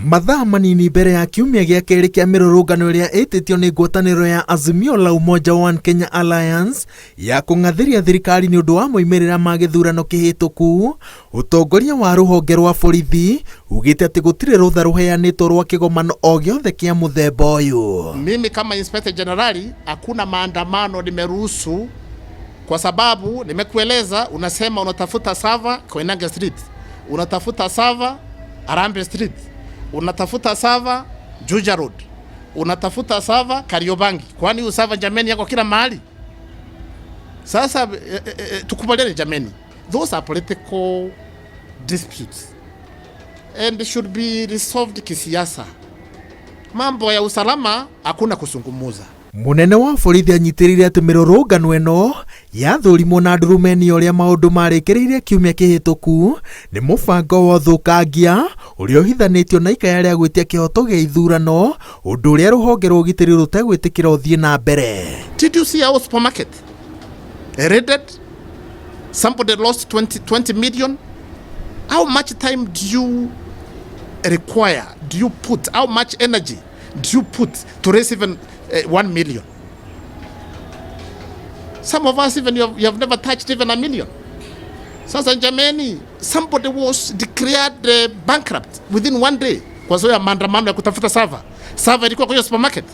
Mathaa manini mbere ya kiumia gĩa kerĩ kĩa mĩrũrũngano ĩrĩa ĩtĩtio nĩ ngwatanĩro ya Azimio la Umoja One Kenya Alliance ya kũng'athĩria thirikari nĩ ũndũ wa moimĩrĩra ma gĩthurano kĩhĩtũku, ũtongoria wa rũhonge rwa borithi ugĩte atĩ gũtirĩ rũtha rũheanĩtwo rwa kĩgomano o gĩothe kĩa mũthemba ũyũ. Mimi kama Inspector Generali hakuna maandamano nimeruhusu, kwa sababu nimekueleza, unasema unatafuta server Koinange Street, unatafuta server Harambee Street, unatafuta server Juja Road, unatafuta server Kariobangi. Kwani huyu server jameni yako kila mahali? Sasa tukubaliane jameni, those are political disputes and should be resolved kisiasa. Mambo ya usalama hakuna kusungumuza. Mũnene wa borithi anyitĩrĩire atĩ mĩrũrũngano ĩno yathũrimwo na ndurumeni ũrĩa maũndũ marĩkĩrĩirie kiumia kĩhĩtũku nĩ mũbango wa ũthũkangia ũrĩa ũhithanĩtio na ikaya rĩa gwĩtia kĩhoto gĩa ithurano, ũndũ ũrĩa rũhonge rwa ũgitĩri rũtegwĩtĩkĩra ũthiĩ na mbere. Did you see our supermarket raided? Somebody lost 20 million. How much time do you require? Do you put? How much energy do you put to raise even 1 million? Some of us even you have never touched even a million. Sasa jameni, somebody was declared bankrupt within 1 day kwa sababu ya maandamano ya kutafuta server. Server ilikuwa kwa hiyo supermarket.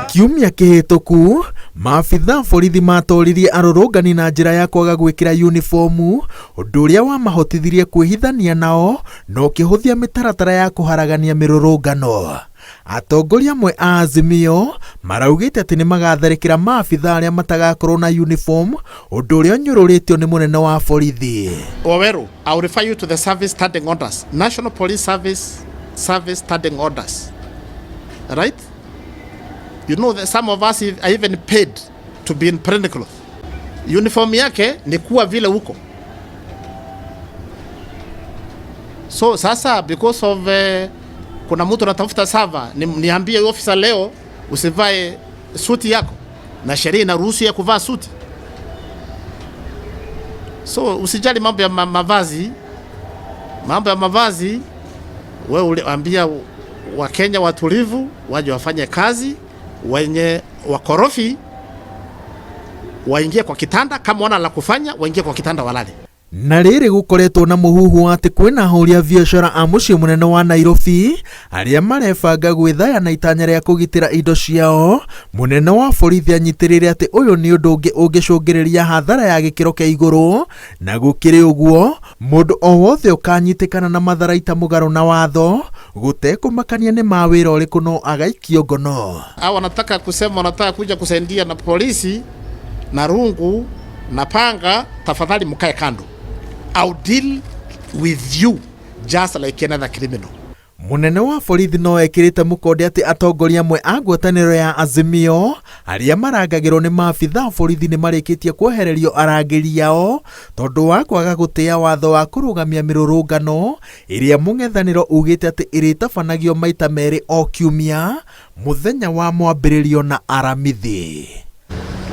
Kiumia kĩhĩtũku maabitha borithi matoririe arũrũngani na njĩra ya kwaga gwĩkĩra uniformu, ũndũ ũrĩa wamahotithirie kwĩhithania nao na ũkĩhũthia mĩtaratara ya kũharagania mĩrũrũngano. Atongoria amwe a Azimio maraugĩte atĩ nĩ magatharĩkĩra maabitha arĩa matagakorwo na uniform, ũndũ ũrĩa ũnyũrũrĩtio nĩ mũnene wa borithi. Waweru, I will refer you to the service standing orders, National Police Service standing orders. Right? You know that some of us are even paid to be in plain clothes. Uniform yake ni kuwa vile huko. So sasa because of kuna mtu anatafuta server, niambie officer leo usivae suti yako, na sheria inaruhusu ya kuvaa suti. So usijali mambo ya mavazi. Mambo ya mavazi wewe uliambia Wakenya watulivu waje wafanye kazi, wenye wakorofi waingie kwa kitanda, kama wana la kufanya waingie kwa kitanda walale. Na rĩrĩ gũkoretwo na mũhuhu atĩ kwĩna ahũri a biacara a mũciĩ mũnene wa Nairobi arĩa marebanga gwĩthaya na itanya rĩa kũgitĩra indo ciao. Mũnene wa borithi anyitĩrĩire atĩ ũyũ nĩ ũndũ ũngĩ ũngĩcũngĩrĩria hathara ya gĩkĩro kĩa igũrũ, na gũkĩrĩ ũguo mũndũ o wothe ũkanyitĩkana na matharaita mũgarũ na watho gũtekũmakania nĩ ma wĩra ũrĩkũ no agaikio ngono. Hao wanataka kusema wanataka kuja kusaidia na polisi na rungu na panga, tafadhali mkae kando. I'll deal with you just like another criminal. Mũnene wa borithi no ekĩrĩte mũkonde atĩ atongoria amwe a ngwatanĩro ya Azimio arĩa marangagĩrwo nĩ maabitha a borithi nĩ marĩkĩtie kwehererio arangĩri ao tondũ wa kwaga gũtĩa watho wa kũrũgamia mĩrũrũngano ĩrĩa mũng'ethanĩro ugĩte atĩ ĩrĩtabanagio maita merĩ o kiumia mũthenya wa mwambĩrĩrio na Aramithi.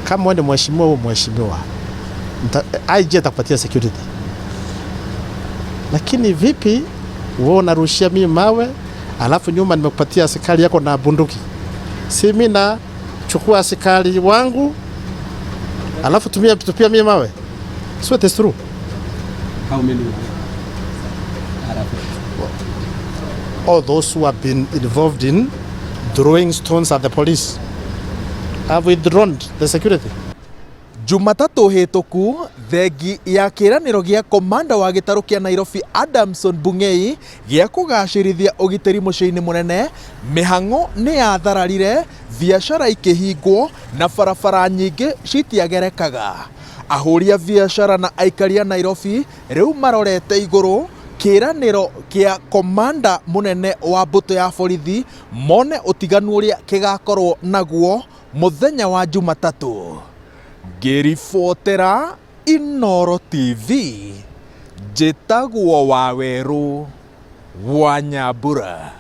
Kama wewe ni mheshimiwa au mheshimiwa, IG atakupatia security. Lakini vipi wewe unarushia mimi mawe alafu nyuma nimekupatia askari yako na bunduki? Si mimi nachukua askari wangu alafu tupia mimi mawe? So it is true. How many are affected? All those who have been involved in throwing stones at the police have withdrawn the security. Jumatatũ hĩtũku thengi ya kĩranĩro gĩa komanda wa gĩtarũ kĩa Nairobi Adamson Bungei gĩa kũgacĩrithia ũgitĩri mũciĩ-inĩ mũnene, mĩhang'o nĩ yathararire, biacara ikĩhingwo na barabara nyingĩ citiagerekaga. Ahũri a biacara na aikari a Nairobi rĩu marorete igũrũ kĩranĩro kĩa komanda mũnene wa mbũtũ ya borithi mone ũtiganu ũrĩa kĩgakorwo naguo mũthenya wa Jumatatũ. Ngĩribotera Inooro TV, njĩtagwo Wawerũ wa Nyambura.